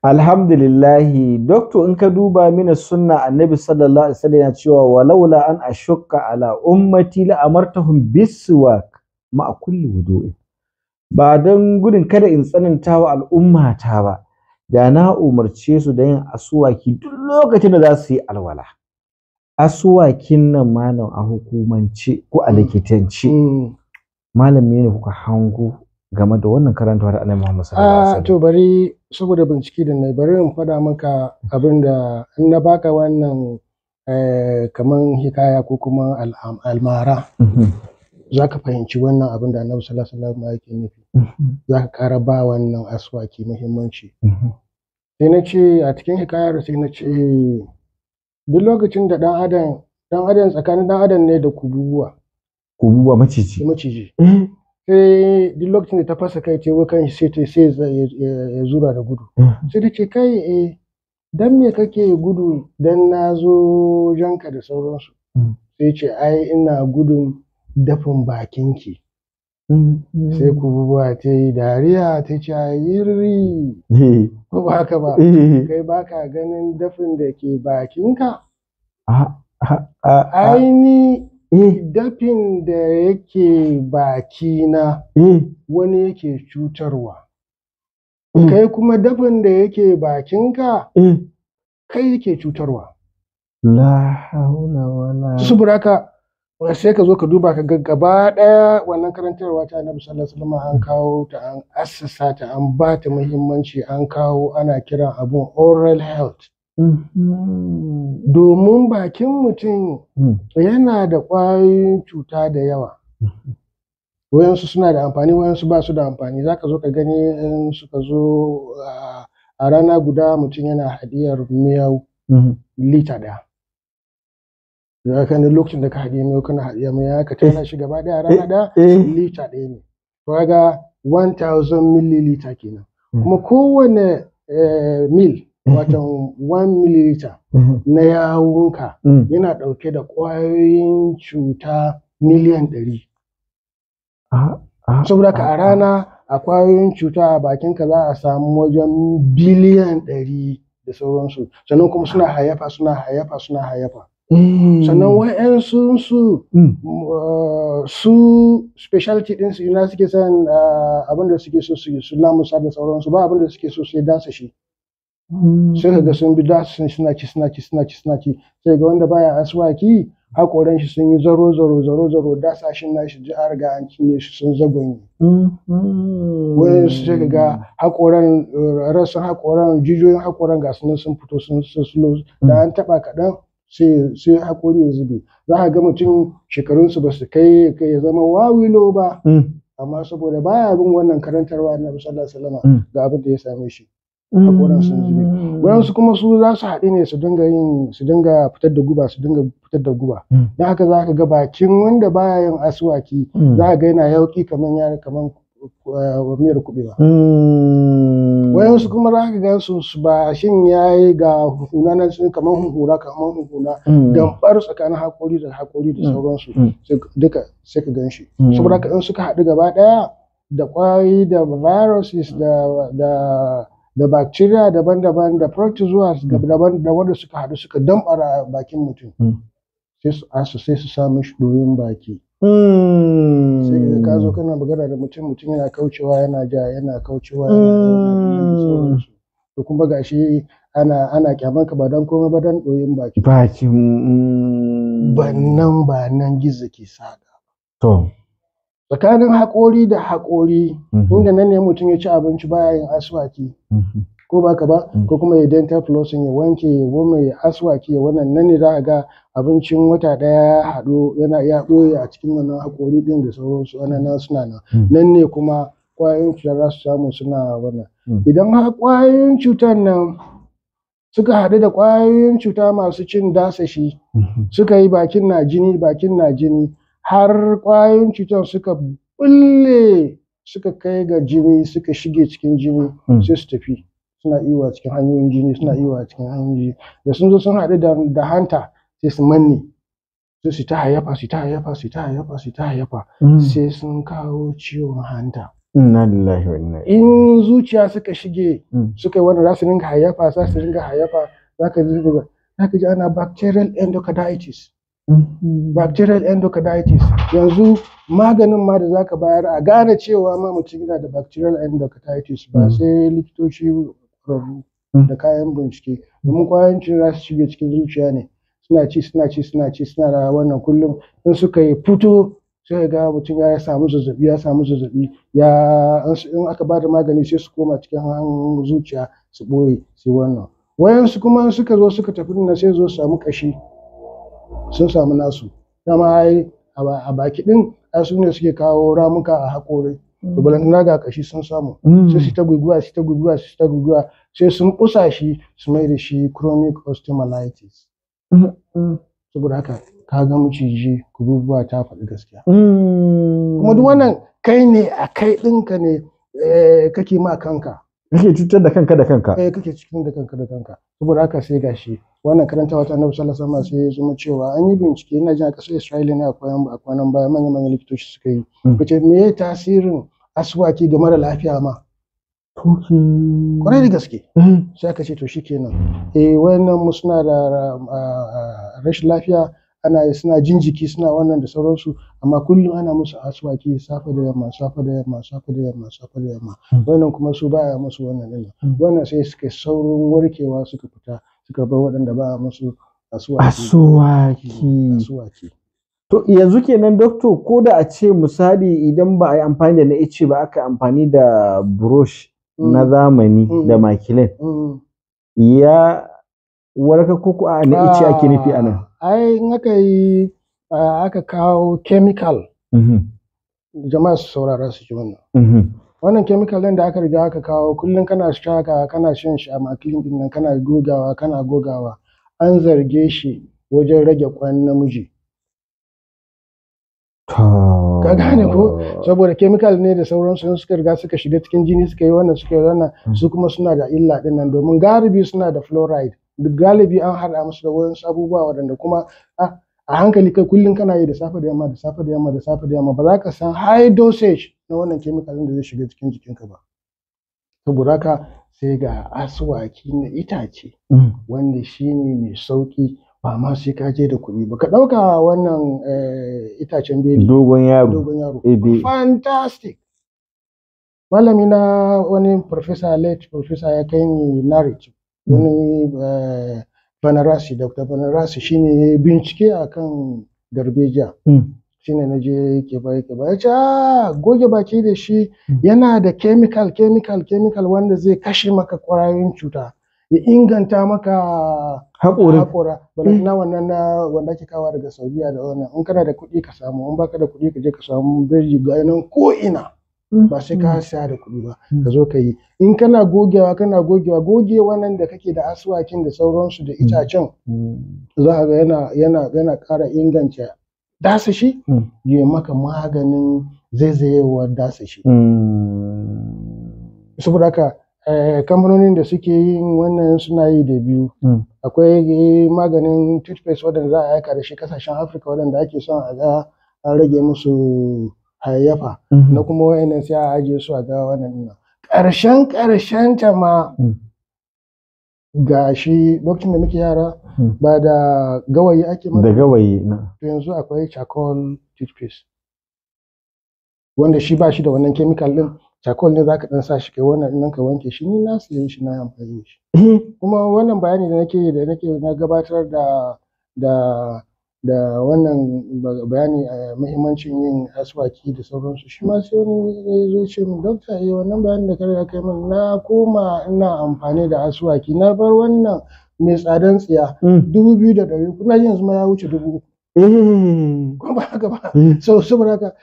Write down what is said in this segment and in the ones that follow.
Alhamdulillahi, Doctor, in ka duba mina sunna Annabi sallallahu alaihi wasallam ya cewa walaula an ashukka ala ummati la amartahum biswak ma'a kulli wudu'in. Ba don gudun kada in tsananta wa al'ummata ba, da na umarce su da yin asuwaki duk lokacin da za su yi alwala. Asuwakin nan malam a hukumance ko a likitance, malam ne kuka hango game da wannan karantawa da Annabi Muhammad sallallahu alaihi wasallam? To bari, saboda bincike da nayi, bari in faɗa maka abin da in na baka wannan kaman hikaya ko kuma almara, za ka fahimci wannan abin da Annabi sallallahu alaihi wasallam yake nufi. Za ka ƙara ba wannan aswaki muhimmanci. Sai na ce a cikin hikayar, sai na ce duk lokacin da ɗan adam tsakanin ɗan adam ne da kububuwa. Kububuwa, maciji. Maciji. Sai duk lokacin da ta fasa kai ce kan shi, sai ta sai ya zura da gudu. Sai ta ce, "Kai, dan me kake gudu dan na zo janka da sauransu?" Sai ce, "Ai ina gudun dafin bakinki." Sai kububuwa ta yi dariya, ta ce, "Yirri, ko ba haka ba? Kai baka ganin dafin da ke bakinka? Ai ni dafin da yake bakina wani yake cutarwa. Kai kuma dafin da yake bakinka kai yake cutarwa." La haula wala. Saboda haka sai ka zo ka duba ka ga gaba ɗaya wannan karantarwa ta Annabi sallallahu alaihi wasallam, an kawo ta, an assasa ta, an ba ta muhimmanci, an kawo ana kiran abun oral health. Domin bakin mutum yana da ƙwayoyin cuta da yawa. Wayansu suna da amfani, wayansu ba su da amfani. Za ka zo ka gani in suka zo a rana guda mutum yana haɗiyar miyau lita 1. Za ka lokacin da ka haɗiye miyau, kana haɗiye miyau, ka tara shi gaba ɗaya a rana ɗaya, lita 1 ne. To kaga 1000 milliliter kenan. Kuma kowane mil, wato 1 milliliter na yawunka, yana ɗauke da ƙwayoyin cuta miliyan 100. Saboda haka a rana a ƙwayoyin cuta a bakinka za a samu wajen biliyan 100 da sauransu. Sannan kuma suna hayayyafa, suna hayayyafa, suna hayayyafa. Sannan wa'yansun su su specialty ɗinsu, ina suke son abin da suke so su lamusa da sauransu, ba abin da suke so sai dasashi. Sai ka ga sun bi dasashin, suna ci, suna ci, suna ci, suna ci. Sai ga wanda baya aswaki, haƙoran shi sun yi zaro zaro zaro zaro, dasashin nashi duk an riga an cinye shi, sun zagwanye. Wayansu sai ka ga haƙoran, rassan haƙoran, jijiyoyin haƙoran ga su nan sun fito, sun sullulo, da an taɓa kaɗan sai haƙori ya zube. Za ka ga mutum shekarunsu ba su kai ya zama wawilo ba, amma saboda baya bin wannan karantarwa Annabi sallallahu alaihi wasallam, ga abin da ya same shi. Haƙoran sun zube. Wayansu kuma su za su haɗu ne su dinga yin, su dinga fitar da guba, su dinga fitar da guba. Don haka za ka ga bakin wanda baya yin aswaki, za ka ga yana yauƙi kaman ya kaman miyar kuɓewa. Wayansu kuma za ka gan su ba shin yayi ga huhuna nan sun kaman huhuna, kaman huhuna, damɓar tsakanin haƙori da haƙori da sauransu, sai duka sai ka gan shi. Saboda haka in suka haɗu gaba ɗaya da ƙwayoyi da viruses da bacteria daban-daban da protozoas daban da wanda suka haɗu suka damɓara bakin mutum, sai su asu, sai su sa mishi ɗoyin baki. Sai ka zo kana magana da mutum, mutum yana kaucewa, yana ja, yana kaucewa, yana da sauransu. To kuma gashi ana kyaman ka ba don komai ba don ɗoyin baki. Baki. Bannan ba nan gizo ke saƙa. To. Tsakanin haƙori da haƙori, inda nan ne mutum ya ci abinci baya yin aswaki, ko ba ka ba, ko kuma ya dental flossing, ya wanke, ya gome, ya aswaki, ya wannan, nan ne za ka ga abincin wata ɗaya ya haɗu, yana ya ɓoye a cikin wannan haƙori ɗin da sauransu, wannan nan suna nan. Nan ne kuma ƙwayoyin cuta za su samu suna wannan. Idan har ƙwayoyin cutar nan suka haɗu da ƙwayoyin cuta masu cin dasashi, suka yi bakin na jini, bakin na jini, har ƙwayoyin cutar suka ɓulle, suka kai ga jini, suka shige cikin jini, sai su tafi suna iyo a cikin hanyoyin jini, suna iyo a cikin hanyoyin jini. Da sun zo sun haɗu da hanta, sai su manne, sai su ta hayayyafa, su ta hayayyafa, su ta hayayyafa, su ta hayayyafa, sai sun kawo ciwon hanta. Inna lillahi wa inna ilaihi. In zuciya suka shige suka yi wannan, za su ringa hayyafa, za su ringa hayyafa. Za ka ji ana bacterial endocarditis. Bacterial endocarditis, yanzu maganin ma da zaka bayar a gane cewa ma mutum yana da bacterial endocarditis ba sai likitoci ƙwararru da kayan bincike, domin kwayoyin cuta za su shige cikin zuciya ne, suna ci, suna ci, suna ci, suna da wannan. Kullum in suka yi fito, sai ga mutum ya samu zazzabi, ya samu zazzabi, ya in aka bada magani sai su koma cikin zuciya su ɓoye su wannan. Wayansu kuma suka zo suka tafi nan, sai zo su samu kashi, sun samu nasu dama ai a baki din, ai su ne suke kawo ramuka a haƙori. To balantana ga kashi sun samu, sai su ta guguwa, su ta guguwa, su ta guguwa, sai sun kusa shi su mai da shi chronic osteomyelitis. Saboda haka ka ga maciji kububuwa ta faɗi gaskiya. Kuma duk wannan kai ne a kai ɗinka ne kake ma kanka. Kake cutar da kanka da kanka. Kai kake cikin da kanka da kanka. Saboda haka sai gashi wannan karantawa ta Annabi sallallahu alaihi wasallam, sai ya zama cewa an yi bincike, ina jin a ƙasar Isra'ila ne, a kwanan baya manyan manyan likitoci suka yi kace me tasirin aswaki ga mara lafiya ma. Kwarai da gaske. Sai aka ce to shikenan, eh, wayannan mu suna da rashin lafiya, ana suna jin jiki, suna wannan da sauransu, amma kullum ana musu aswaki safe da yamma, safe da yamma, safe da yamma, safe da yamma. Wannan kuma su baya musu wannan din. Wannan sai suka saurin warkewa, suka fita suka bar waɗanda ba a musu aswaki. Aswaki. Aswaki. To yanzu kenan, doctor, ko da a ce misali idan ba a yi amfani da na ice ba, aka amfani da brush na zamani da makilin, ya warka ko ko a na ice ake nufi anan? Ai in aka yi aka kawo chemical, jama'a su saurara su ji wannan. Wannan chemical ɗin da aka riga aka kawo, kullum kana shaka, kana shan shi a makilin din nan, kana gogawa, kana gogawa, an zarge shi wajen rage kwan namiji. Ka gane ko? Saboda chemical ne da sauransu, in suka riga suka shiga cikin jini, suka yi wannan, suka yi wannan, su kuma suna da illa din nan, domin galibi suna da fluoride. Duk galibi an haɗa musu da wasu abubuwa waɗanda kuma a hankali kai kullum kana yi da safe da yamma, da safe da yamma, da safe da yamma, ba za ka san high dosage na wannan chemical ɗin da zai shiga cikin jikinka ba. Saboda haka sai ga asuwaki na itace, wanda shine mai sauƙi, ba ma sai ka je da kuɗi ba. Ka ɗauka wannan itacen beli. Dogon yaro. Dogon yaro. Ebe. Fantastic. Malami na, wani professor, late professor, ya kai ni Norwich, wani Banarasi, Dr. Banarasi, shine ya bincike akan darbejiya. Shine na je ke ba yake ba, ya ce ah, goge baki da shi yana da chemical, chemical, chemical wanda zai kashe maka ƙwayoyin cuta, ya inganta maka Haƙorin. Haƙora. Na wannan na wanda ake kawo daga Saudiya da wannan, in kana da kuɗi ka samu, in baka da kuɗi ka je ka samu birji, ga nan ko ina, ba sai ka saya da kuɗi ba. Ka zo ka yi, in kana gogewa, kana gogewa, goge wannan da kake da asuwakin da sauransu da itacen, za ka ga yana ƙara inganta dasashi, ya maka maganin zaizayewar dasashi. Saboda haka kamfanonin da suke yin wannan suna yi da biyu. Akwai maganin toothpaste waɗanda za a aika da shi kasashen Afirka waɗanda ake son a ga an rage musu hayayyafa, na kuma wayannan sai a ajiye su a ga wannan ɗin. Ƙarshen ƙarshen ta ma ga shi, lokacin da muke yara ba da gawayi ake mana? Da gawayi na. To yanzu akwai charcoal toothpaste wanda shi ba shi da wannan chemical din. Charcoal ne zaka dan sa shi kai wannan ɗin ka wanke shi. Ni na siye shi, na yi amfani da shi. Kuma wannan bayani da nake da nake na gabatar da wannan bayani a muhimmancin yin aswaki da sauransu, shi ma sai wani ya zo ce min, "Dokta, eh, wannan bayanin da ka riga kai min, na koma ina amfani da aswaki, na bar wannan mai tsadan tsiya, 2,300, ina jin yanzu ma ya wuce 3,000." Ko ba haka ba? So saboda haka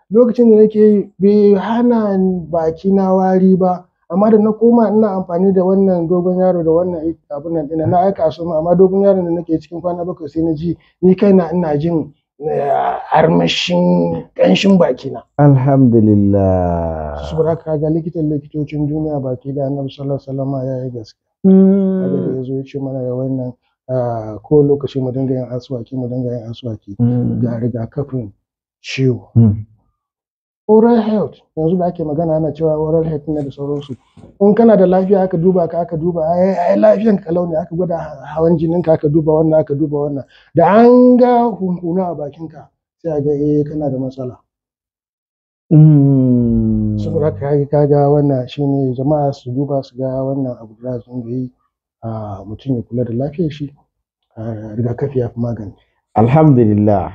lokacin da nake yi bai hana baki na wari ba, amma da na koma ina amfani da wannan dogon yaro da wannan abun nan ɗina, na aika su, amma dogon yaron da nake, cikin kwana 7 sai na ji ni kaina ina jin armashin ƙanshin bakina. Alhamdulillah. Saboda haka ga likitan likitocin duniya baki da, Annabi sallallahu alaihi wasallam, ya yi gaskiya. Kaga da ya zo ya ce mana da wannan, ko lokaci mu dinga yin aswaki, mu dinga yin aswaki, ga rigakafin ciwo. Oral health yanzu da ake magana, ana cewa oral health ne da sauransu. In kana da lafiya aka duba ka, aka duba, ai lafiyan ka lau ne, aka gwada hawan jinin ka, aka duba wannan, aka duba wannan, da an ga hunhuna a bakin ka, sai a ga eh, kana da matsala. Saboda haka kaga wannan shine, jama'a su duba su ga wannan abu da za su dinga yi, a mutum ya kula da lafiyar shi. Rigakafi ya fi magani. Alhamdulillah.